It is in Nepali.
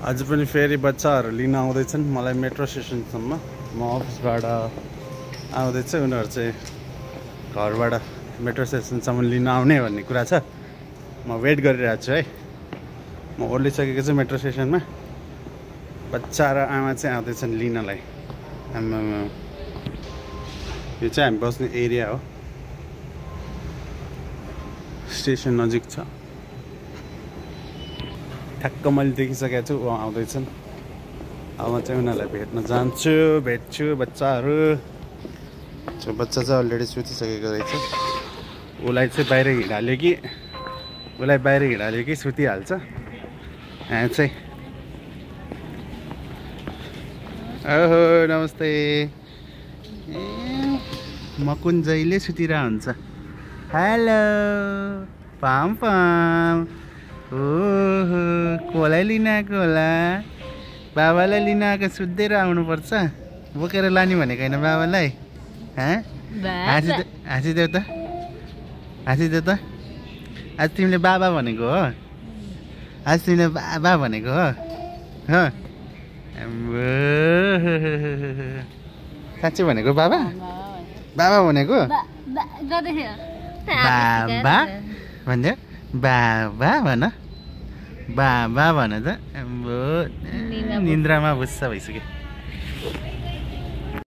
आज पनि फेरि बच्चाहरू लिन आउँदैछन् मलाई मेट्रो स्टेसनसम्म। म अफिसबाट आउँदैछु, उनीहरू चाहिँ घरबाट मेट्रो स्टेसनसम्म लिन आउने भन्ने कुरा छ। म वेट गरिरहेको छु है। म ओर्लिसकेको छु मेट्रो स्टेसनमा। बच्चा र आमा चाहिँ आउँदैछन् लिनलाई। यो चाहिँ हामी बस्ने एरिया हो, स्टेसन नजिक छ। ठ्याक्क मैले देखिसकेको छु, उहाँ आउँदैछन्। अब म चाहिँ उनीहरूलाई भेट्न जान्छु, भेट्छु बच्चाहरू। बच्चा चाहिँ अलरेडी सुतिसकेको रहेछ। उसलाई चाहिँ बाहिर हिँडाल्यो कि सुतिहाल्छ। यहाँ चाहिँ ओहो नमस्ते। मकुन्जैले सुतिरह हुन्छ। Hello palm palm. ओहो कसलाई लिन आएको होला? बाबालाई लिन आएको, सुत्दै आउनुपर्छ। बोकेर लाने भनेको होइन बाबालाई? हाँसिदेऊ त, हाँसिदेऊ त। आज तिमीले बाबा भनेको हो? आज तिमीले बाबा भनेको हो? साँच्चै भनेको बाबा? बाबा भनेको? बाबा भन्यो? बाबा भन, बाबा भन त। निन्द्रामा भुस्सा भइसक्यो।